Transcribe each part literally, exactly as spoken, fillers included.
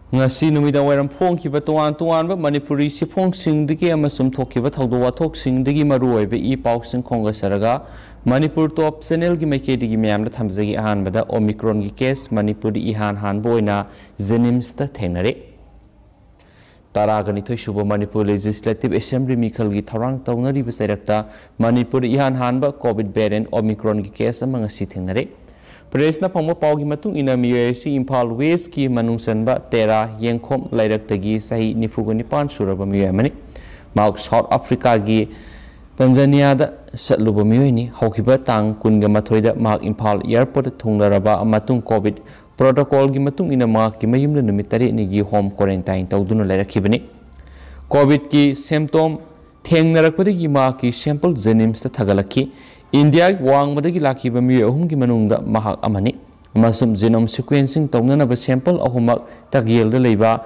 ꯉꯁꯤ ꯅꯨꯃꯤꯗꯥꯡ ꯋꯥꯏꯔꯝ ꯐꯣꯡꯈꯤꯕ ꯇꯣꯉꯥꯟ ꯇꯣꯉꯥꯟꯕ ꯃꯅꯤꯄꯨꯔꯤ ꯁꯤꯐꯣꯡꯁꯤꯡꯗꯒꯤ ꯑꯃꯁꯨꯡ ꯊꯣꯛꯈꯤꯕ ꯊꯧꯗꯣꯛ ꯋꯥꯊꯣꯛꯁꯤꯡꯗꯒꯤ ꯃꯔꯨꯑꯣꯏꯕ ꯏ ꯄꯥꯎꯁꯤꯡ ꯈꯣꯝꯒꯠꯆꯔꯒ, ꯃꯅꯤꯄꯨꯔ ꯇꯣꯞ ꯆꯦꯅꯦꯜꯒꯤ ꯃꯥꯏꯀꯩꯗꯒꯤ ꯃꯌꯥꯝꯗ ꯊꯝꯖꯒꯦ꯫ ꯑꯍꯥꯟꯕꯗ, ꯑꯣꯃꯤꯀ꯭ꯔꯣꯟꯒꯤ ꯀꯦꯁ ꯃꯅꯤꯄꯨꯔꯗ ꯏꯍꯥꯟ ꯍꯥꯟꯕ ꯑꯣꯏꯅ ꯖꯦꯅꯤꯝꯁꯇ ꯊꯦꯡꯅꯔꯦ꯫ ꯇꯔꯥꯒ ꯅꯤꯊꯣꯏ ꯁꯨꯕ ꯃꯅꯤꯄꯨꯔ ꯂꯦꯖꯤꯁꯂꯦꯇꯤꯚ ꯑꯦꯁꯦꯝꯕ꯭ꯂꯤ ꯃꯤꯈꯜꯒꯤ ꯊꯧꯔꯥꯡ ꯇꯧꯅꯔꯤꯕ ꯆꯩꯔꯛꯇ ꯃꯅꯤꯄꯨꯔꯗ ꯏꯍꯥꯟ ꯍꯥꯟꯕ ꯀꯣꯚꯤꯗ ꯚꯦꯔꯤꯌꯦꯟ ꯑꯣꯃꯤꯀ꯭ꯔꯣꯟꯒꯤ ꯀꯦꯁ ꯑꯃ ꯉꯁꯤ ꯊꯦꯡꯅꯔꯦ꯫ ꯄ꯭ꯔꯦꯁꯅ ꯐꯪꯕ ꯄꯥꯎꯒꯤ ꯃꯇꯨꯡ ꯏꯟꯅ, ꯃꯤꯑꯣꯏ ꯑꯁꯤ ꯏꯝꯐꯥꯜ ꯋꯦꯁꯀꯤ ꯃꯅꯨꯡ ꯆꯟꯕ ꯇꯦꯔꯥ ꯌꯦꯡꯈꯣꯝ ꯂꯩꯔꯛꯇꯒꯤ ꯆꯍꯤ ꯅꯤꯐꯨꯒ ꯅꯤꯄꯥꯟ ꯁꯨꯔꯕ ꯃꯤꯑꯣꯏ ꯑꯃꯅꯤ꯫ ꯃꯍꯥꯛ ꯁꯥꯎꯠ ꯑꯐ꯭ꯔꯤꯀꯥꯒꯤ ꯇꯟꯖꯥꯅꯤꯌꯥꯗ ꯆꯠꯂꯨꯕ ꯃꯤꯑꯣꯏꯅꯤ꯫ ꯍꯧꯈꯤꯕ ꯇꯥꯡ ꯀꯨꯟꯒ ꯃꯥꯊꯣꯏꯗ ꯃꯍꯥꯛ ꯏꯝꯐꯥꯜ ꯑꯦꯌꯔꯄꯣꯔꯠꯇ ꯊꯨꯡꯂꯔꯕ ꯃꯇꯨꯡ, ꯀꯣꯚꯤꯗ ꯄ꯭ꯔꯣꯇꯣꯀꯣꯜꯒꯤ ꯃꯇꯨꯡ ꯏꯟꯅ ꯃꯍꯥꯛꯀꯤ ꯃꯌꯨꯝꯗ ꯅꯨꯃꯤꯠ ꯇꯔꯦꯠꯅꯤꯒꯤ ꯍꯣꯝ ꯀ꯭ꯋꯥꯔꯦꯟꯇꯥꯏꯟ ꯇꯧꯗꯨꯅ ꯂꯩꯔꯛꯈꯤꯕꯅꯤ꯫ ꯀꯣꯚꯤꯗꯀꯤ ꯁꯦꯝꯇꯣꯝ ꯊꯦꯡꯅꯔꯛꯄꯗꯒꯤ ꯃꯍꯥꯛꯀꯤ ꯁꯦꯝꯄꯜ ꯖꯦꯅꯤꯝꯁꯇ ꯊꯥꯒꯠꯂꯛꯈꯤ꯫ ꯏꯟꯗꯤꯌꯥꯒꯤ ꯋꯥꯡꯃꯗꯒꯤ ꯂꯥꯛꯈꯤꯕ ꯃꯤꯑꯣꯏ ꯑꯍꯨꯝꯒꯤ ꯃꯅꯨꯡꯗ ꯃꯍꯥꯛ ꯑꯃꯅꯤ, ꯑꯃꯁꯨꯡ ꯖꯤꯅꯣꯝ ꯁꯤꯀ꯭ꯋꯦꯟꯁꯤꯡ ꯇꯧꯅꯅꯕ ꯁꯦꯝꯄꯜ ꯑꯍꯨꯝꯃꯛ ꯇꯥꯒꯦꯜꯗ ꯂꯩꯕ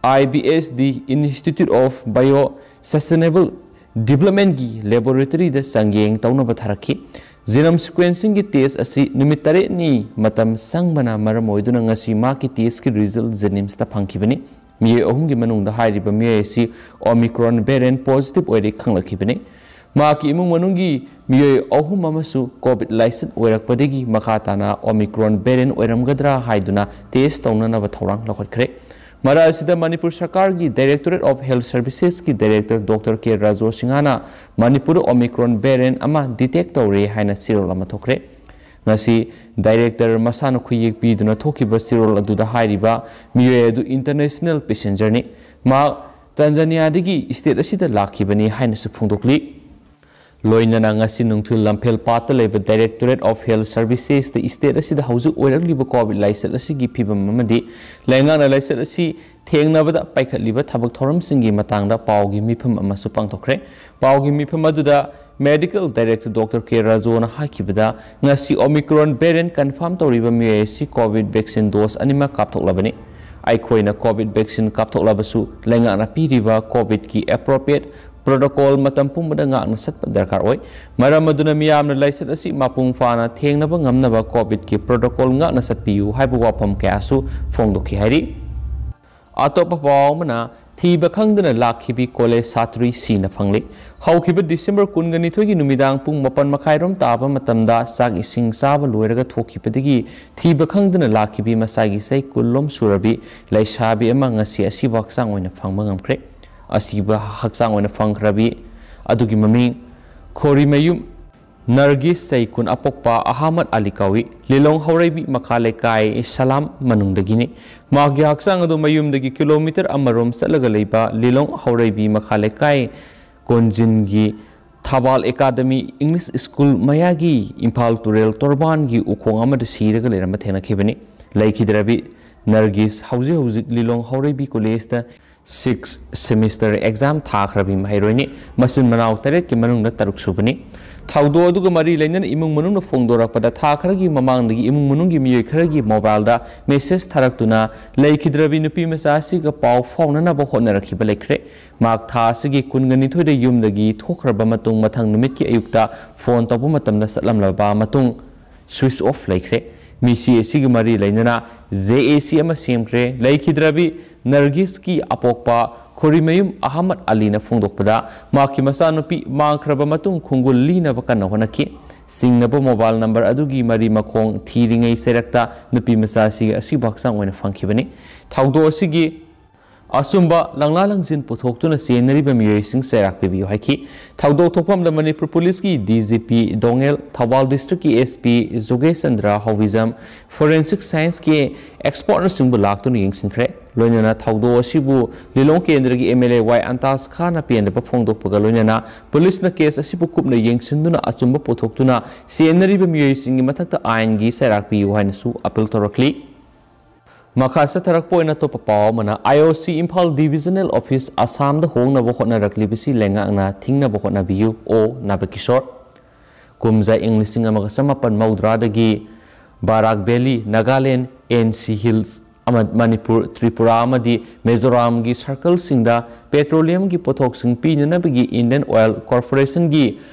I B S D Institute of Bio Sustainable Developmentꯀꯤ ꯂꯦꯕꯣꯔꯦꯇꯔꯤꯗ ꯆꯥꯡꯌꯦꯡ ꯇꯧꯅꯕ ꯊꯥꯔꯛꯈꯤ꯫ ꯖꯤꯅꯣꯝ ꯁꯤꯀ꯭ꯋꯦꯟꯁꯤꯡꯒꯤ ꯇꯦꯁ ꯑꯁꯤ ꯅꯨꯃꯤꯠ ꯇꯔꯦꯠꯅꯤ ꯃꯇꯝ ꯆꯪꯕꯅ ꯃꯔꯝ ꯑꯣꯏꯗꯨꯅ ꯉꯁꯤ ꯃꯍꯥꯛꯀꯤ ꯇꯦꯁꯀꯤ ꯔꯤꯖꯜ ꯖꯦꯅꯤꯝꯁꯇ ꯐꯪꯈꯤꯕꯅꯤ꯫ ꯃꯤꯑꯣꯏ ꯑꯍꯨꯝꯒꯤ ꯃꯅꯨꯡꯗ ꯍꯥꯏꯔꯤꯕ ꯃꯤꯑꯣꯏ ꯑꯁꯤ ꯑꯣꯃꯤꯀ꯭ꯔꯣꯟ ꯚꯦꯔꯤꯌꯦꯟ ꯄꯣꯖꯤꯇꯤꯚ ꯑꯣꯏꯔꯦ ꯈꯪꯂꯛꯈꯤꯕꯅꯤ꯫ ꯃꯍꯥꯛꯀꯤ ꯏꯃꯨꯡ ꯃꯅꯨꯡꯒꯤ ꯃꯤꯑꯣꯏ ꯑꯍꯨꯝ ꯑꯃꯁꯨ ꯀꯣꯚꯤꯗ ꯂꯥꯏꯆꯠ ꯑꯣꯏꯔꯛꯄꯗꯒꯤ ꯃꯈꯥ ꯇꯥꯅ ꯑꯣꯃꯤꯀ꯭ꯔꯣꯟ ꯚꯦꯔꯤꯌꯦꯟ ꯑꯣꯏꯔꯝꯒꯗ꯭ꯔꯥ ꯍꯥꯏꯗꯨꯅ ꯇꯦꯁ ꯇꯧꯅꯅꯕ ꯊꯧꯔꯥꯡ ꯂꯧꯈꯠꯈ꯭ꯔꯦ꯫ ꯃꯔꯛ ꯑꯁꯤꯗ ꯃꯅꯤꯄꯨꯔ ꯁꯔꯀꯥꯔꯒꯤ Directorate of Health Servicesꯀꯤ ꯗꯥꯏꯔꯦꯛꯇꯔ ꯗꯣꯛꯇꯔ ꯀꯦ ꯔꯥꯖꯣ ꯁꯤꯡꯍꯅ ꯃꯅꯤꯄꯨꯔꯗ ꯑꯣꯃꯤꯀ꯭ꯔꯣꯟ ꯚꯦꯔꯤꯌꯦꯟ ꯑꯃ ꯗꯤꯇꯦꯛ ꯇꯧꯔꯦ ꯍꯥꯏꯅ ꯆꯦꯔꯣꯜ ꯑꯃ ꯊꯣꯛꯈ꯭ꯔꯦ꯫ ꯉꯁꯤ ꯗꯥꯏꯔꯦꯛꯇꯔ ꯃꯁꯥꯅ ꯈꯨꯌꯦꯛ ꯄꯤꯗꯨꯅ ꯊꯣꯛꯈꯤꯕ ꯆꯦꯔꯣꯜ ꯑꯗꯨꯗ ꯍꯥꯏꯔꯤꯕ ꯃꯤꯑꯣꯏ ꯑꯗꯨ ꯏꯟꯇꯔꯅꯦꯁꯅꯦꯜ ꯄꯦꯁꯦꯟꯖꯔꯅꯤ꯫ ꯃꯍꯥꯛ ꯇꯟꯖꯥꯅꯤꯌꯥꯗꯒꯤ ꯁ꯭ꯇꯦꯠ ꯑꯁꯤꯗ ꯂꯥꯛꯈꯤꯕꯅꯤ ꯍꯥꯏꯅꯁꯨ ꯐꯣꯡꯗꯣꯛꯂꯤ꯫ ꯂꯣꯏꯅꯅ ꯉꯁꯤ ꯅꯨꯡꯊꯤꯜ ꯂꯝꯐꯦꯜ ꯄꯥꯠꯇ ꯂꯩꯕ Directorate of Health Servicesꯇ ꯁ꯭ꯇꯦꯠ ꯑꯁꯤꯗ ꯍꯧꯖꯤꯛ ꯑꯣꯏꯔꯛꯂꯤꯕ ꯀꯣꯚꯤꯗ ꯂꯥꯏꯆꯠ ꯑꯁꯤꯒꯤ ꯐꯤꯕꯝ ꯑꯃꯗꯤ ꯂꯩꯉꯥꯛꯅ ꯂꯥꯏꯆꯠ ꯑꯁꯤ ꯊꯦꯡꯅꯕꯗ ꯄꯥꯏꯈꯠꯂꯤꯕ ꯊꯕꯛ ꯊꯧꯔꯝꯁꯤꯡꯒꯤ ꯃꯇꯥꯡꯗ ꯄꯥꯎꯒꯤ ꯃꯤꯐꯝ ꯑꯃꯁꯨ ꯄꯥꯡꯊꯣꯛꯈ꯭ꯔꯦ꯫ ꯄꯥꯎꯒꯤ ꯃꯤꯐꯝ ꯑꯗꯨꯗ ꯃꯦꯗꯤꯀꯦꯜ ꯗꯥꯏꯔꯦꯛꯇꯔ ꯗꯣꯛꯇꯔ ꯀꯦ ꯔꯥꯖꯣꯅ ꯍꯥꯏꯈꯤꯕꯗ, ꯉꯁꯤ ꯑꯣꯃꯤꯀ꯭ꯔꯣꯟ ꯚꯦꯔꯤꯌꯦꯟ ꯀꯟꯐꯥꯔꯝ ꯇꯧꯔꯤꯕ ꯃꯤꯑꯣꯏ ꯑꯁꯤ ꯀꯣꯚꯤꯗ ꯚꯦꯛꯁꯤꯟ ꯗꯣꯁ ꯑꯅꯤꯃꯛ ꯀꯥꯞꯊꯣꯛꯂꯕꯅꯤ꯫ ꯑꯩꯈꯣꯏꯅ ꯀꯣꯚꯤꯗ ꯚꯦꯛꯁꯤꯟ ꯀꯥꯞꯊꯣꯛꯂꯕꯁꯨ ꯂꯩꯉꯥꯛꯅ ꯄꯤꯔꯤꯕ ꯀꯣꯚꯤꯗꯀꯤ ꯑꯦꯄ꯭ꯔꯣꯄ꯭ꯔꯤꯌꯦꯠ ꯄ꯭ꯔꯣꯇꯣꯀꯣꯜ ꯃꯇꯝ ꯄꯨꯝꯕꯗ ꯉꯥꯛꯅ ꯆꯠꯄ ꯗꯔꯀꯥꯔ ꯑꯣꯏ꯫ ꯃꯔꯝ ꯑꯗꯨꯅ ꯃꯤꯌꯥꯝꯅ ꯂꯥꯏꯆꯠ ꯑꯁꯤ ꯃꯄꯨꯡ ꯐꯥꯅ ꯊꯦꯡꯅꯕ ꯉꯝꯅꯕ ꯀꯣꯚꯤꯗꯀꯤ ꯄ꯭ꯔꯣꯇꯣꯀꯣꯜ ꯉꯥꯛꯅ ꯆꯠꯄꯤꯌꯨ ꯍꯥꯏꯕ ꯋꯥꯐꯝ ꯀꯌꯥꯁꯨ ꯐꯣꯡꯗꯣꯛꯈꯤ ꯍꯥꯏꯔꯤ꯫ ꯑꯇꯣꯞꯄ ꯄꯥꯎ ꯑꯃꯅ, ꯊꯤꯕ ꯈꯪꯗꯅ ꯂꯥꯛꯈꯤꯕꯤ ꯀꯣꯂꯦꯖ ꯁꯥꯇ꯭ꯔꯤ ꯁꯤꯅ ꯐꯪꯂꯦ꯫ ꯍꯧꯈꯤꯕ ꯗꯤꯁꯦꯝꯕꯔ ꯀꯨꯟꯒ ꯅꯤꯊꯣꯏꯒꯤ ꯅꯨꯃꯤꯗꯥꯡ ꯄꯨꯡ ꯃꯥꯄꯟ ꯃꯈꯥꯏꯔꯣꯝ ꯇꯥꯕ ꯃꯇꯝꯗ ꯆꯥꯛ ꯏꯁꯤꯡ ꯆꯥꯕ ꯂꯣꯏꯔꯒ ꯊꯣꯛꯈꯤꯕꯗꯒꯤ ꯊꯤꯕ ꯈꯪꯗꯅ ꯂꯥꯛꯈꯤꯕꯤ ꯃꯁꯥꯒꯤ ꯆꯍꯤ ꯀꯨꯟꯂꯣꯝ ꯁꯨꯔꯕꯤ ꯂꯩꯁꯥꯕꯤ ꯑꯃ ꯉꯁꯤ ꯑꯁꯤꯕ ꯍꯛꯆꯥꯡ ꯑꯣꯏꯅ ꯐꯪꯕ ꯉꯝꯈ꯭ꯔꯦ꯫ ꯑꯁꯤꯕ ꯍꯛꯆꯥꯡ ꯑꯣꯏꯅ ꯐꯪꯈ꯭ꯔꯕꯤ ꯑꯗꯨꯒꯤ ꯃꯃꯤꯡ ꯈꯣꯔꯤꯃꯌꯨꯝ ꯅꯔꯒꯤꯁ ꯁꯩꯀꯨꯟ ꯑꯄꯣꯛꯄ ꯑꯍꯃꯗ ꯑꯂꯤ ꯀꯧꯏ꯫ ꯂꯤꯂꯣꯡ ꯍꯧꯔꯩꯕꯤ ꯃꯈꯥ ꯂꯩꯀꯥꯏ ꯁꯂꯥꯝ ꯃꯅꯨꯡꯗꯒꯤꯅꯤ꯫ ꯃꯍꯥꯛꯀꯤ ꯍꯛꯆꯥꯡ ꯑꯗꯨ ꯃꯌꯨꯝꯗꯒꯤ ꯀꯤꯂꯣꯃꯤꯇꯔ ꯑꯃꯔꯣꯝ ꯆꯠꯂꯒ ꯂꯩꯕ ꯂꯤꯂꯣꯡ ꯍꯧꯔꯩꯕꯤ ꯃꯈꯥ ꯂꯩꯀꯥꯏ ꯀꯣꯟꯖꯤꯟꯒꯤ ꯊꯕꯥꯜ ꯑꯦꯀꯥꯗꯃꯤ ꯏꯪꯂꯤꯁ ꯁ꯭ꯀꯨꯜ ꯃꯌꯥꯒꯤ ꯏꯝꯐꯥꯜ ꯇꯨꯔꯦꯜ ꯇꯣꯔꯕꯥꯟꯒꯤ ꯎꯈꯣꯡ ꯑꯃꯗ ꯁꯤꯔꯒ ꯂꯩꯔꯝꯕ ꯊꯦꯡꯅꯈꯤꯕꯅꯤ꯫ ꯂꯩꯈꯤꯗ꯭ꯔꯕꯤ ꯅꯔꯒꯤꯁ ꯍꯧꯖꯤꯛ ꯍꯧꯖꯤꯛ ꯂꯤꯂꯣꯡ ꯍꯧꯔꯩꯕꯤ ꯀꯣꯂꯦꯖꯇ ꯁꯤꯛꯁ ꯁꯦꯃꯤꯁꯇꯔ ꯑꯦꯛꯖꯥꯝ ꯊꯥꯈ꯭ꯔꯕꯤ ꯃꯍꯩꯔꯣꯏꯅꯤ꯫ ꯃꯆꯤꯟ ꯃꯅꯥꯎ ꯇꯔꯦꯠꯀꯤ ꯃꯅꯨꯡꯗ ꯇꯔꯨꯛ ꯁꯨꯕꯅꯤ꯫ ꯊꯧꯗꯣꯛ ꯑꯗꯨꯒ ꯃꯔꯤ ꯂꯩꯅꯅ ꯏꯃꯨꯡ ꯃꯅꯨꯡꯅ ꯐꯣꯡꯗꯣꯔꯛꯄꯗ, ꯊꯥ ꯈꯔꯒꯤ ꯃꯃꯥꯡꯗꯒꯤ ꯏꯃꯨꯡ ꯃꯅꯨꯡꯒꯤ ꯃꯤꯑꯣꯏ ꯈꯔꯒꯤ ꯃꯣꯕꯥꯏꯜꯗ ꯃꯦꯁꯦꯖ ꯊꯥꯔꯛꯇꯨꯅ ꯂꯩꯈꯤꯗ꯭ꯔꯕꯤ ꯅꯨꯄꯤ ꯃꯆꯥ ꯑꯁꯤꯒ ꯄꯥꯎ ꯐꯥꯎꯅꯅꯕ ꯍꯣꯠꯅꯔꯛꯈꯤꯕ ꯂꯩꯈ꯭ꯔꯦ꯫ ꯃꯍꯥꯛ ꯊꯥ ꯑꯁꯤꯒꯤ ꯀꯨꯟꯒ ꯅꯤꯊꯣꯏꯗ ꯌꯨꯝꯗꯒꯤ ꯊꯣꯛꯈ꯭ꯔꯕ ꯃꯇꯨꯡ, ꯃꯊꯪ ꯅꯨꯃꯤꯠꯀꯤ ꯑꯌꯨꯛꯇ ꯐꯣꯟ ꯇꯧꯕ ꯃꯇꯝꯗ ꯆꯠꯂꯝꯂꯕ ꯃꯇꯨꯡ, ꯁ꯭ꯋꯤꯆ ꯑꯣꯐ ꯂꯩꯈ꯭ꯔꯦ꯫ ꯃꯤꯁꯤ ꯑꯁꯤꯒ ꯃꯔꯤ ꯂꯩꯅꯅ ꯖꯦ ꯑꯦ ꯁꯤ ꯑꯃ ꯁꯦꯝꯈ꯭ꯔꯦ꯫ ꯂꯩꯈꯤꯗ꯭ꯔꯕꯤ ꯅꯔꯒꯤꯁꯀꯤ ꯑꯄꯣꯛꯄ ꯈꯣꯔꯤꯃꯌꯨꯝ ꯑꯍꯃꯗ ꯑꯂꯤꯅ ꯐꯣꯡꯗꯣꯛꯄꯗ, ꯃꯍꯥꯛꯀꯤ ꯃꯆꯥꯅꯨꯄꯤ ꯃꯥꯡꯈ꯭ꯔꯕ ꯃꯇꯨꯡ ꯈꯣꯡꯒꯨꯜ ꯂꯤꯅꯕ ꯀꯟꯅ ꯍꯣꯠꯅꯈꯤ꯫ ꯆꯤꯡꯅꯕ ꯃꯣꯕꯥꯏꯜ ꯅꯝꯕꯔ ꯑꯗꯨꯒꯤ ꯃꯔꯤ ꯃꯈꯣꯡ ꯊꯤꯔꯤꯉꯩ ꯆꯩꯔꯛꯇ ꯅꯨꯄꯤ ꯃꯆꯥ ꯑꯁꯤ ꯑꯁꯤꯕ ꯍꯛꯆꯥꯡ ꯑꯣꯏꯅ ꯐꯪꯈꯤꯕꯅꯤ꯫ ꯊꯧꯗꯣꯛ ꯑꯁꯤꯒꯤ ꯑꯆꯨꯝꯕ ꯂꯪꯂꯥ ꯂꯪꯖꯤꯟ ꯄꯨꯊꯣꯛꯇꯨꯅ ꯆꯦꯟꯅꯔꯤꯕ ꯃꯤꯑꯣꯏꯁꯤꯡ ꯆꯩꯔꯥꯛ ꯄꯤꯕꯤꯌꯨ ꯍꯥꯏꯈꯤ꯫ ꯊꯧꯗꯣꯛ ꯊꯣꯛꯐꯝꯗ ꯃꯅꯤꯄꯨꯔ ꯄꯨꯂꯤꯁꯀꯤ ꯗꯤ ꯖꯤ ꯄꯤ ꯗꯣꯉꯦꯜ, ꯊꯧꯕꯥꯜ ꯗꯤꯁꯇ꯭ꯔꯤꯛꯀꯤ ꯑꯦꯁ ꯄꯤ ꯖꯣꯒꯦꯁ ꯆꯟꯗ꯭ꯔ ꯍꯧꯕꯤꯖꯝ, ꯐꯣꯔꯦꯟꯁꯤꯛ ꯁꯥꯏꯟꯁꯀꯤ ꯑꯦꯛꯁꯄꯔꯠꯅꯆꯤꯡꯕ ꯂꯥꯛꯇꯨꯅ ꯌꯦꯡꯁꯤꯟꯈ꯭ꯔꯦ꯫ ꯂꯣꯏꯅꯅ ꯊꯧꯗꯣꯛ ꯑꯁꯤꯕꯨ ꯂꯤꯂꯣꯡ ꯀꯦꯟꯗ꯭ꯔꯒꯤ ꯑꯦꯝ ꯑꯦꯜ ꯑꯦ ꯋꯥꯏ ꯑꯟꯇꯥꯖ ꯈꯥꯟꯅ ꯄꯦꯟꯗꯕ ꯐꯣꯡꯗꯣꯛꯄꯒ ꯂꯣꯏꯅꯅ ꯄꯨꯂꯤꯁꯅ ꯀꯦꯁ ꯑꯁꯤꯕꯨ ꯀꯨꯞꯅ ꯌꯦꯡꯁꯤꯟꯗꯨꯅ ꯑꯆꯨꯝꯕ ꯄꯨꯊꯣꯛꯇꯨꯅ ꯆꯦꯟꯅꯔꯤꯕ ꯃꯤꯑꯣꯏꯁꯤꯡꯒꯤ ꯃꯊꯛꯇ ꯑꯥꯏꯟꯒꯤ ꯆꯩꯔꯥꯛ ꯄꯤꯌꯨ ꯍꯥꯏꯅꯁꯨ ꯑꯄꯤꯜ ꯇꯧꯔꯛꯂꯤ꯫ ꯃꯈꯥ ꯆꯠꯊꯔꯛꯄ ꯑꯣꯏꯅ ꯑꯇꯣꯞꯄ ꯄꯥꯎ ꯑꯃꯅ, ꯑꯥꯏ ꯑꯣ ꯁꯤ ꯏꯝꯐꯥꯜ ꯗꯤꯕꯤꯖꯅꯦꯜ ꯑꯣꯐꯤꯁ ꯑꯁꯥꯝꯗ ꯍꯣꯡꯅꯕ ꯍꯣꯠꯅꯔꯛꯂꯤꯕꯁꯤ ꯂꯩꯉꯥꯛꯅ ꯊꯤꯡꯅꯕ ꯍꯣꯠꯅꯕꯤꯌꯨ, ꯑꯣ ꯅꯕꯀꯤꯁꯣꯔ꯫ ꯀꯨꯝꯖꯥ ꯏꯪ ꯂꯤꯁꯤꯡ ꯑꯃꯒ ꯆꯃꯥꯄꯟ ꯃꯧꯗ꯭ꯔꯥꯗꯒꯤ Barak valley, Nagaland, N C hills, ꯑꯃ-, ꯃꯅꯤꯄꯨꯔ, ꯇ꯭ꯔꯤꯄꯨꯔꯥ ꯑꯃꯗꯤ ꯃꯤꯖꯣꯔꯥꯝꯒꯤ circleꯁꯤꯡꯗ petroleumꯒꯤ ꯄꯣꯠꯊꯣꯛꯁꯤꯡ ꯄꯤꯅꯅꯕꯒꯤ Indian Oil Corporationꯒꯤ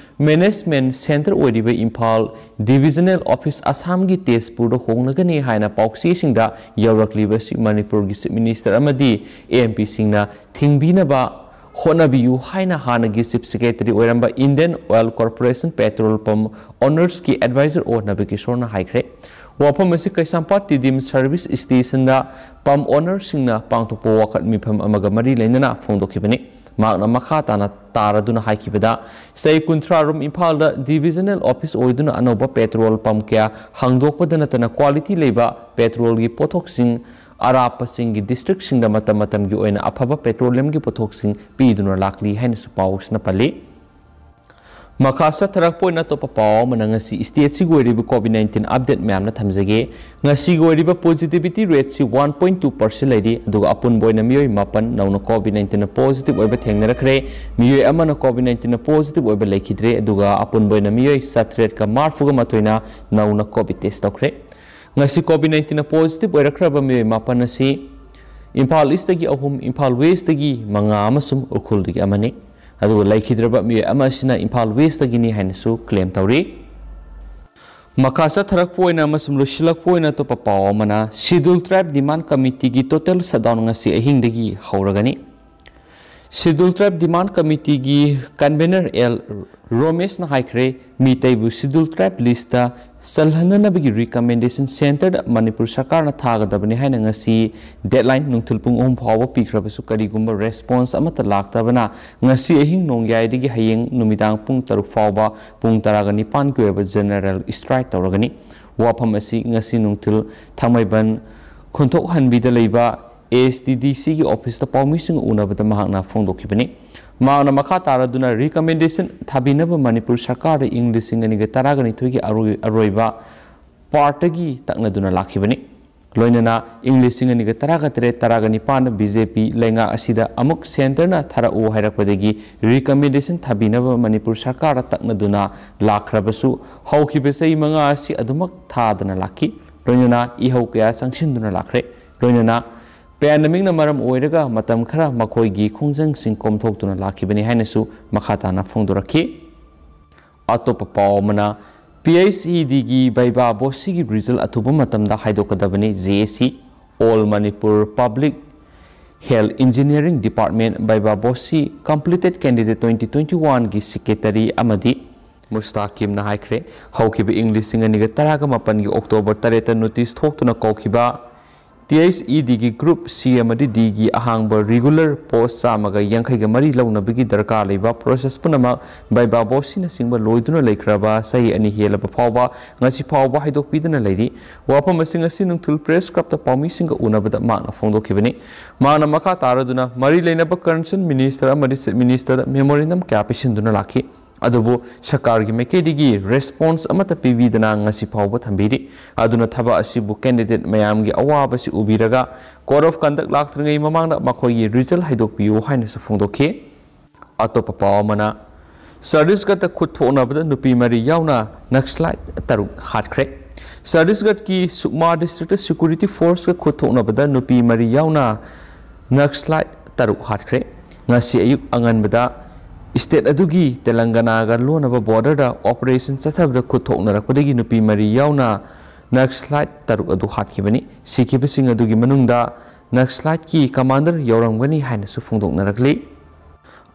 management centre ꯑꯣꯏꯔꯤꯕ ꯏꯝꯐꯥꯜ divisional office ꯑꯁꯥꯝꯒꯤ ꯇꯦꯖꯄꯨꯔꯗ ꯍꯣꯡꯂꯒꯅꯤ ꯍꯥꯏꯅ ꯄꯥꯎꯆꯦꯁꯤꯡꯗ ꯌꯧꯔꯛꯂꯤꯕ ꯑꯁꯤ ꯃꯅꯤꯄꯨꯔꯒꯤ Chief Minister ꯑꯃꯗꯤ MPꯁꯤꯡꯅ ꯊꯤꯡꯕꯤꯅꯕ ꯍꯣꯠꯅꯕꯤꯌꯨ ꯍꯥꯏꯅ ꯍꯥꯟꯅꯒꯤ Chief Secretary ꯑꯣꯏꯔꯝꯕ Indian Oil Corporation petrol pump ownersꯀꯤ advisor ꯑꯣ ꯅꯕꯀꯤꯁꯣꯔꯅ ꯍꯥꯏꯈ꯭ꯔꯦ꯫ ꯋꯥꯐꯝ ꯑꯁꯤ ꯀꯩꯁꯥꯝꯄꯥꯠ ꯇꯤꯗꯤꯝ service stationꯗ pump ownerꯁꯤꯡꯅ ꯄꯥꯡꯊꯣꯛꯄ ꯋꯥꯀꯠ ꯃꯤꯐꯝ ꯑꯃꯒ ꯃꯔꯤ ꯂꯩꯅꯅ ꯐꯣꯡꯗꯣꯛꯈꯤꯕꯅꯤ꯫ ꯃꯍꯥꯛꯅ ꯃꯈꯥ ꯇꯥꯅ ꯇꯥꯔꯗꯨꯅ ꯍꯥꯏꯈꯤꯕꯗ, ꯆꯍꯤ ꯀꯨꯟꯊ꯭ꯔꯥ ꯔꯣꯝ ꯏꯝꯐꯥꯜꯗ divisional office ꯑꯣꯏꯗꯨꯅ ꯑꯅꯧꯕ petrol pump ꯀꯌꯥ ꯍꯥꯡꯗꯣꯛꯄꯗ ꯅꯠꯇꯅ quality ꯂꯩꯕ petrolꯒꯤ ꯄꯣꯠꯊꯣꯛꯁꯤꯡ ꯑꯔꯥꯞꯄꯁꯤꯡꯒꯤ districtꯁꯤꯡꯗ ꯃꯇꯝ ꯃꯇꯝꯒꯤ ꯑꯣꯏꯅ ꯑꯐꯕ petroleumꯒꯤ ꯄꯣꯠꯊꯣꯛꯁꯤꯡ ꯄꯤꯗꯨꯅ ꯂꯥꯛꯂꯤ ꯍꯥꯏꯅꯁꯨ ꯄꯥꯎꯁꯤꯅ ꯄꯜꯂꯤ꯫ ꯃꯈꯥ ꯆꯠꯊꯔꯛꯄ ꯑꯣꯏꯅ ꯑꯇꯣꯞꯄ ꯄꯥꯎ ꯑꯃꯅ ꯉꯁꯤ stateꯁꯤꯒꯤ ꯑꯣꯏꯔꯤꯕ COVID nineteen update ꯃꯌꯥꯝꯅ ꯊꯝꯖꯒꯦ꯫ ꯉꯁꯤꯒꯤ ꯑꯣꯏꯔꯤꯕ positivity rateꯁꯤ one point two percent ꯂꯩꯔꯤ, ꯑꯗꯨꯒ ꯑꯄꯨꯟꯕ ꯑꯣꯏꯅ ꯃꯤꯑꯣꯏ ꯃꯥꯄꯟ ꯅꯧꯅ COVID nineteenꯅ positive ꯑꯣꯏꯕ ꯊꯦꯡꯅꯔꯛꯈ꯭ꯔꯦ꯫ ꯃꯤꯑꯣꯏ ꯑꯃꯅ COVID nineteenꯅ positive ꯑꯣꯏꯕ ꯂꯩꯈꯤꯗ꯭ꯔꯦ, ꯑꯗꯨꯒ ꯑꯄꯨꯟꯕ ꯑꯣꯏꯅ ꯃꯤꯑꯣꯏ ꯆꯥꯇ꯭ꯔꯦꯠꯀ ꯃꯔꯐꯨꯒ ꯃꯥꯊꯣꯏꯅ ꯅꯧꯅ COVID test ꯇꯧꯈ꯭ꯔꯦ꯫ ꯉꯁꯤ COVID nineteenꯅ positive ꯑꯣꯏꯔꯛꯈ꯭ꯔꯕ ꯃꯤꯑꯣꯏ ꯃꯥꯄꯟ ꯑꯁꯤ ꯏꯝꯐꯥꯜ Eastꯇꯒꯤ ꯑꯍꯨꯝ, ꯏꯝꯐꯥꯜ Westꯇꯒꯤ ꯃꯉꯥ ꯑꯃꯁꯨꯡ ꯎꯈ꯭ꯔꯨꯜꯗꯒꯤ ꯑꯃꯅꯤ꯫ ꯑꯗꯨꯒ ꯂꯩꯈꯤꯗ꯭ꯔꯕ ꯃꯤꯑꯣꯏ ꯑꯃ ꯑꯁꯤꯅ ꯏꯝꯐꯥꯜ Westꯇꯒꯤꯅꯤ ꯍꯥꯏꯅꯁꯨ claim ꯇꯧꯔꯤ꯫ ꯃꯈꯥ ꯆꯠꯊꯔꯛꯄ ꯑꯣꯏꯅ ꯑꯃꯁꯨꯡ ꯂꯣꯏꯁꯤꯜꯂꯛꯄ ꯑꯣꯏꯅ ꯑꯇꯣꯞꯄ ꯄꯥꯎ ꯑꯃꯅ, Scheduled Tribe Demand Committeeꯒꯤ total shutdown ꯉꯁꯤ ꯑꯍꯤꯡꯗꯒꯤ ꯍꯧꯔꯒꯅꯤ꯫ Scheduled Tribe Demand Committeeꯒꯤ convener ꯑꯦꯜ ꯔꯣꯃꯦꯁꯅ ꯍꯥꯏꯈ꯭ꯔꯦ, ꯃꯤꯇꯩꯕꯨ Scheduled Tribe listꯇ ꯆꯜꯍꯟꯅꯅꯕꯒꯤ recommendation centreꯗ ꯃꯅꯤꯄꯨꯔ ꯁꯔꯀꯥꯔꯅ ꯊꯥꯒꯗꯕꯅꯤ ꯍꯥꯏꯅ ꯉꯁꯤ deadline ꯅꯨꯡꯊꯤꯜ ꯄꯨꯡ ꯑꯍꯨꯝ ꯐꯥꯎꯕ ꯄꯤꯈ꯭ꯔꯕꯁꯨ ꯀꯔꯤꯒꯨꯝꯕ response ꯑꯃꯠꯇ ꯂꯥꯛꯇꯕꯅ ꯉꯁꯤ ꯑꯍꯤꯡ ꯅꯣꯡꯌꯥꯏꯗꯒꯤ ꯍꯌꯦꯡ ꯅꯨꯃꯤꯗꯥꯡ ꯄꯨꯡ ꯇꯔꯨꯛ ꯐꯥꯎꯕ ꯄꯨꯡ ꯇꯔꯥꯒ ꯅꯤꯄꯥꯟꯒꯤ ꯑꯣꯏꯕ general strike ꯇꯧꯔꯒꯅꯤ꯫ ꯋꯥꯐꯝ ꯑꯁꯤ ꯉꯁꯤ ꯅꯨꯡꯊꯤꯜ ꯊꯥꯡꯃꯩꯕꯟ ꯈꯣꯟꯊꯣꯛꯍꯟꯕꯤꯗ ꯂꯩꯕ ASTDCꯒꯤ officeꯇ ꯄꯥꯎꯃꯤꯁꯤꯡꯒ ꯎꯅꯕꯗ ꯃꯍꯥꯛꯅ ꯐꯣꯡꯗꯣꯛꯈꯤꯕꯅꯤ꯫ ꯃꯍꯥꯛꯅ ꯃꯈꯥ ꯇꯥꯔꯗꯨꯅ recommendation ꯊꯥꯕꯤꯅꯕ ꯃꯅꯤꯄꯨꯔ ꯁꯔꯀꯥꯔꯗ ꯏꯪ ꯂꯤꯁꯤꯡ ꯑꯅꯤꯒ ꯇꯔꯥꯒ ꯅꯤꯊꯣꯏꯒꯤ ꯑꯔꯣꯏ-, ꯑꯔꯣꯏꯕ partꯇꯒꯤ ꯇꯛꯅꯗꯨꯅ ꯂꯥꯛꯈꯤꯕꯅꯤ꯫ ꯂꯣꯏꯅꯅ ꯏꯪ ꯂꯤꯁꯤꯡ ꯑꯅꯤꯒ ꯇꯔꯥꯒ ꯇꯔꯦꯠ ꯇꯔꯥꯒ ꯅꯤꯄꯥꯟꯗ BJP ꯂꯩꯉꯥꯛ ꯑꯁꯤꯗ ꯑꯃꯨꯛ centreꯅ ꯊꯥꯔꯛꯎ ꯍꯥꯏꯔꯛꯄꯗꯒꯤ recommendation ꯊꯥꯕꯤꯅꯕ ꯃꯅꯤꯄꯨꯔ ꯁꯔꯀꯥꯔꯗ ꯇꯛꯅꯗꯨꯅ ꯂꯥꯛꯈ꯭ꯔꯕꯁꯨ ꯍꯧꯈꯤꯕ ꯆꯍꯤ ꯃꯉꯥ ꯑꯁꯤ ꯑꯗꯨꯃꯛ ꯊꯥꯗꯅ ꯂꯥꯛꯈꯤ꯫ ꯂꯣꯏꯅꯅ ꯏꯍꯧ ꯀꯌꯥ ꯆꯪꯁꯤꯟꯗꯨꯅ ꯂꯥꯛꯈ꯭ꯔꯦ꯫ ꯂꯣꯏꯅꯅ ꯄꯦꯟꯗꯦꯃꯤꯛꯅ ꯃꯔꯝ ꯑꯣꯏꯔꯒ ꯃꯇꯝ ꯈꯔ ꯃꯈꯣꯏꯒꯤ ꯈꯣꯡꯖꯪꯁꯤꯡ ꯀꯣꯝꯊꯣꯛꯇꯨꯅ ꯂꯥꯛꯈꯤꯕꯅꯤ ꯍꯥꯏꯅꯁꯨ ꯃꯈꯥ ꯇꯥꯅ ꯐꯣꯡꯗꯣꯔꯛꯈꯤ꯫ ꯑꯇꯣꯞꯄ ꯄꯥꯎ ꯑꯃꯅ, ꯄꯤ ꯑꯩꯆ ꯏ ꯗꯤꯒꯤ ꯕꯩꯕꯥ ꯕꯣꯁꯤꯒꯤ ꯔꯤꯖꯜ ꯑꯊꯨꯕ ꯃꯇꯝꯗ ꯍꯥꯏꯗꯣꯛꯀꯗꯕꯅꯤ꯫ ꯖꯦ ꯑꯦ ꯁꯤ, All Manipur Public Health Engineering Department, ꯕꯩꯕꯥ ꯕꯣꯁꯤ Completed Candidate twenty twenty-one ꯒꯤ ꯁꯦꯀ꯭ꯔꯦꯇꯔꯤ ꯑꯃꯗꯤ ꯃꯨꯁꯇꯥꯀꯤꯝꯅ ꯍꯥꯏꯈ꯭ꯔꯦ꯫ ꯍꯧꯈꯤꯕ ꯏꯪ ꯂꯤꯁꯤꯡ ꯑꯅꯤꯒ ꯇꯔꯥꯒ ꯃꯥꯄꯟꯒꯤ ꯑꯣꯛꯇꯣꯕꯔ ꯇꯔꯦꯠꯇ ꯅꯣꯇꯤꯁ ꯊꯣꯛꯇꯨꯅ ꯀꯧꯈꯤꯕ ꯇꯤ ꯑꯩꯆ ꯏ ꯗꯤꯒꯤ ꯒ꯭ꯔꯨꯞ ꯁꯤ ꯑꯃꯗꯤ ꯗꯤꯒꯤ ꯑꯍꯥꯡꯕ ꯔꯤꯒꯨꯂꯔ ꯄꯣꯁ ꯆꯥꯝꯃꯒ ꯌꯥꯡꯈꯩꯒ ꯃꯔꯤ ꯂꯧꯅꯕꯒꯤ ꯗꯔꯀꯥꯔ ꯂꯩꯕ ꯄ꯭ꯔꯣꯁꯦꯁ ꯄꯨꯝꯅꯃꯛ ꯕꯩꯕꯥ ꯕꯣꯁꯤꯅꯆꯤꯡꯕ ꯂꯣꯏꯗꯨꯅ ꯂꯩꯈ꯭ꯔꯕ ꯆꯍꯤ ꯑꯅꯤ ꯍꯦꯜꯂꯕ ꯐꯥꯎꯕ ꯉꯁꯤ ꯐꯥꯎꯕ ꯍꯥꯏꯗꯣꯛꯄꯤꯗꯅ ꯂꯩꯔꯤ꯫ ꯋꯥꯐꯝꯁꯤꯡ ꯑꯁꯤ ꯅꯨꯡꯊꯤꯜ ꯄ꯭ꯔꯦꯁ ꯀ꯭ꯂꯕꯇ ꯄꯥꯎꯃꯤꯁꯤꯡꯒ ꯎꯅꯕꯗ ꯃꯍꯥꯛꯅ ꯐꯣꯡꯗꯣꯛꯈꯤꯕꯅꯤ꯫ ꯃꯍꯥꯛꯅ ꯃꯈꯥ ꯇꯥꯔꯗꯨꯅ ꯃꯔꯤ ꯂꯩꯅꯕ ꯀꯟꯁꯔꯟ ꯃꯤꯅꯤꯁꯇꯔ ꯑꯃꯗꯤ ꯆꯤꯐ ꯃꯤꯅꯤꯁꯇꯔꯗ ꯃꯦꯃꯣꯔꯦꯟꯗꯝ ꯀꯌꯥ ꯄꯤꯁꯤꯟꯗꯨꯅ ꯂꯥꯛꯈꯤ꯫ ꯑꯗꯨꯕꯨ ꯁꯔꯀꯥꯔꯒꯤ ꯃꯥꯏꯀꯩꯗꯒꯤ ꯔꯦꯁꯄꯣꯟꯁ ꯑꯃꯠꯇ ꯄꯤꯕꯤꯗꯅ ꯉꯁꯤ ꯐꯥꯎꯕ ꯊꯝꯕꯤꯔꯤ꯫ ꯑꯗꯨꯅ ꯊꯕꯛ ꯑꯁꯤꯕꯨ ꯀꯦꯟꯗꯤꯗꯦꯠ ꯃꯌꯥꯝꯒꯤ ꯑꯋꯥꯕꯁꯤ ꯎꯕꯤꯔꯒ Code of Conduct ꯂꯥꯛꯇ꯭ꯔꯤꯉꯩ ꯃꯃꯥꯡꯗ ꯃꯈꯣꯏꯒꯤ ꯔꯤꯖꯜ ꯍꯥꯏꯗꯣꯛꯄꯤꯌꯨ ꯍꯥꯏꯅꯁꯨ ꯐꯣꯡꯗꯣꯛꯈꯤ꯫ ꯑꯇꯣꯞꯄ ꯄꯥꯎ ꯑꯃꯅ, ꯁꯠꯇꯤꯁꯒꯔꯗ ꯈꯨꯠ ꯊꯣꯛꯅꯕꯗ ꯅꯨꯄꯤ ꯃꯔꯤ ꯌꯥꯎꯅ ꯅꯛꯁꯂꯥꯏꯠ ꯇꯔꯨꯛ ꯍꯥꯠꯈ꯭ꯔꯦ꯫ ꯁꯠꯇꯤꯁꯒꯔꯗꯀꯤ ꯁꯨꯛꯃꯥ ꯗꯤꯁꯇ꯭ꯔꯤꯛꯇ ꯁꯦꯀ꯭ꯌꯨꯔꯤꯇꯤ ꯐꯣꯔꯁꯀ ꯈꯨꯠ ꯊꯣꯛꯅꯕꯗ ꯅꯨꯄꯤ ꯃꯔꯤ ꯌꯥꯎꯅ ꯅꯛꯁꯂꯥꯏꯠ ꯇꯔꯨꯛ ꯍꯥꯠꯈ꯭ꯔꯦ꯫ ꯉꯁꯤ ꯑꯌꯨꯛ ꯑꯉꯟꯕꯗ ꯁ꯭ꯇꯦꯠ ꯑꯗꯨꯒꯤ ꯇꯦꯂꯪꯒꯅꯥꯒ ꯂꯣꯟꯅꯕ ꯕꯣꯔꯗꯔꯗ ꯑꯣꯄꯔꯦꯁꯟ ꯆꯠꯊꯕꯗ ꯈꯨꯠ ꯊꯣꯛꯅꯔꯛꯄꯗꯒꯤ ꯅꯨꯄꯤ ꯃꯔꯤ ꯌꯥꯎꯅ ꯅꯛꯁꯂꯥꯏꯠ ꯇꯔꯨꯛ ꯑꯗꯨ ꯍꯥꯠꯈꯤꯕꯅꯤ꯫ ꯁꯤꯈꯤꯕꯁꯤꯡ ꯑꯗꯨꯒꯤ ꯃꯅꯨꯡꯗ ꯅꯛꯁꯂꯥꯏꯠꯀꯤ ꯀꯃꯥꯟꯗꯔ ꯌꯥꯎꯔꯝꯒꯅꯤ ꯍꯥꯏꯅꯁꯨ ꯐꯣꯡꯗꯣꯛꯅꯔꯛꯂꯤ꯫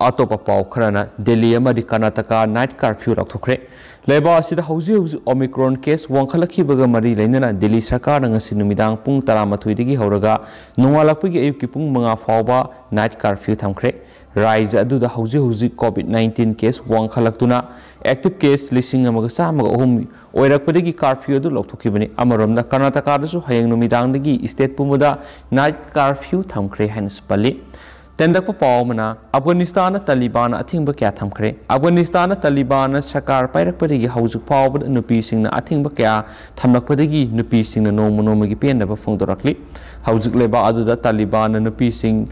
ꯑꯇꯣꯞꯄ ꯄꯥꯎ ꯈꯔꯅ, ꯗꯦꯜꯂꯤ ꯑꯃꯗꯤ ꯀꯔꯅꯥꯇꯀꯥ ꯅꯥꯏꯠ ꯀꯥꯔꯐ꯭ꯌꯨ ꯂꯥꯎꯊꯣꯛꯈ꯭ꯔꯦ꯫ ꯂꯩꯕꯥꯛ ꯑꯁꯤꯗ ꯍꯧꯖꯤꯛ ꯍꯧꯖꯤꯛ ꯑꯣꯃꯤꯀ꯭ꯔꯣꯟ ꯀꯦꯁ ꯋꯥꯡꯈꯠꯂꯛꯈꯤꯕꯒ ꯃꯔꯤ ꯂꯩꯅꯅ ꯗꯦꯜꯂꯤ ꯁꯔꯀꯥꯔꯅ ꯉꯁꯤ ꯅꯨꯃꯤꯗꯥꯡ ꯄꯨꯡ ꯇꯔꯥꯃꯥꯊꯣꯏꯗꯒꯤ ꯍꯧꯔꯒ ꯅꯣꯡꯉꯥꯜꯂꯛꯄꯒꯤ ꯑꯌꯨꯛꯀꯤ ꯄꯨꯡ ꯃꯉꯥ ꯐꯥꯎꯕ ꯅꯥꯏꯠ ꯀꯥꯔꯐ꯭ꯌꯨ ꯊꯝꯈ꯭ꯔꯦ꯫ ꯔꯥꯖ꯭ꯌ ꯑꯗꯨꯗ ꯍꯧꯖꯤꯛ ꯍꯧꯖꯤꯛ ꯀꯣꯚꯤꯗ ꯅꯥꯏꯟꯇꯤꯟ ꯀꯦꯁ ꯋꯥꯡꯈꯠꯂꯛꯇꯨꯅ ꯑꯦꯛꯇꯤꯚ ꯀꯦꯁ ꯂꯤꯁꯤꯡ ꯑꯃꯒ ꯆꯥꯝꯃꯒ ꯑꯍꯨꯝ ꯑꯣꯏꯔꯛꯄꯗꯒꯤ ꯀꯥꯔꯐ꯭ꯌꯨ ꯑꯗꯨ ꯂꯧꯊꯣꯛꯈꯤꯕꯅꯤ꯫ ꯑꯃꯔꯣꯝꯗ ꯀꯔꯅꯥꯇꯀꯥꯗꯁꯨ ꯍꯌꯦꯡ ꯅꯨꯃꯤꯗꯥꯡꯗꯒꯤ ꯁ꯭ꯇꯦꯠ ꯄꯨꯝꯕꯗ ꯅꯥꯏꯠ ꯀꯥꯔꯐ꯭ꯌꯨ ꯊꯝꯈ꯭ꯔꯦ ꯍꯥꯏꯅꯁꯨ ꯄꯜꯂꯤ꯫ ꯇꯦꯟꯗꯛꯄ ꯄꯥꯎ ꯑꯃꯅ, ꯑꯐꯒꯥꯅꯤꯁꯇꯥꯟꯗ ꯇꯥꯂꯤꯕꯥꯟꯅ ꯑꯊꯤꯡꯕ ꯀꯌꯥ ꯊꯝꯈ꯭ꯔꯦ꯫ ꯑꯐꯒꯥꯅꯤꯁꯇꯥꯟꯗ ꯇꯥꯂꯤꯕꯥꯟꯅ ꯁꯔꯀꯥꯔ ꯄꯥꯏꯔꯛꯄꯗꯒꯤ ꯍꯧꯖꯤꯛ ꯐꯥꯎꯕꯗ ꯅꯨꯄꯤꯁꯤꯡꯅ ꯑꯊꯤꯡꯕ ꯀꯌꯥ ꯊꯝꯂꯛꯄꯗꯒꯤ ꯅꯨꯄꯤꯁꯤꯡꯅ ꯅꯣꯡꯃ ꯅꯣꯡꯃꯒꯤ ꯄꯦꯟꯗꯕ ꯐꯣꯡꯗꯣꯔꯛꯂꯤ꯫ ꯍꯧꯖꯤꯛ ꯂꯩꯕꯥꯛ ꯑꯗꯨꯗ ꯇꯥꯂꯤꯕꯥꯟꯅ ꯅꯨꯄꯤꯁꯤꯡ,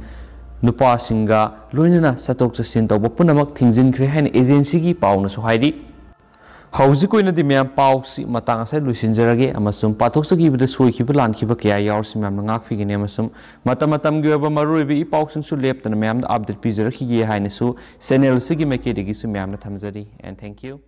ꯅꯨꯄꯥꯁꯤꯡꯒ ꯂꯣꯏꯅꯅ ꯆꯠꯊꯣꯛ ꯆꯠꯁꯤꯟ ꯇꯧꯕ ꯄꯨꯝꯅꯃꯛ ꯊꯤꯡꯖꯤꯟꯈ꯭ꯔꯦ ꯍꯥꯏꯅ ꯑꯦꯖꯦꯟꯁꯤꯒꯤ ꯄꯥꯎꯅꯁꯨ ꯍꯥꯏꯔꯤ꯫ ꯍꯧꯖꯤꯛ ꯑꯣꯏꯅꯗꯤ ꯃꯌꯥꯝ ꯄꯥꯎꯁꯤ ꯃꯇꯥꯡ ꯑꯁꯤꯗ ꯂꯣꯏꯁꯤꯟꯖꯔꯒꯦ, ꯑꯃꯁꯨꯡ ꯄꯥꯊꯣꯛꯆꯈꯤꯕꯗ ꯁꯣꯏꯈꯤꯕ ꯂꯥꯟꯈꯤꯕ ꯀꯌꯥ ꯌꯥꯎꯔꯁꯨ ꯃꯌꯥꯝꯅ ꯉꯥꯛꯄꯤꯒꯅꯤ, ꯑꯃꯁꯨꯡ ꯃꯇꯝ ꯃꯇꯝꯒꯤ ꯑꯣꯏꯕ ꯃꯔꯨꯑꯣꯏꯕ ꯏ ꯄꯥꯎꯁꯤꯡꯁꯨ ꯂꯦꯞꯇꯅ ꯃꯌꯥꯝꯗ update ꯄꯤꯖꯔꯛꯈꯤꯒꯦ ꯍꯥꯏꯅꯁꯨ channel ꯑꯁꯤꯒꯤ ꯃꯥꯏꯀꯩꯗꯒꯤꯁꯨ ꯃꯌꯥꯝꯅ ꯊꯝꯖꯔꯤ꯫ And thank you.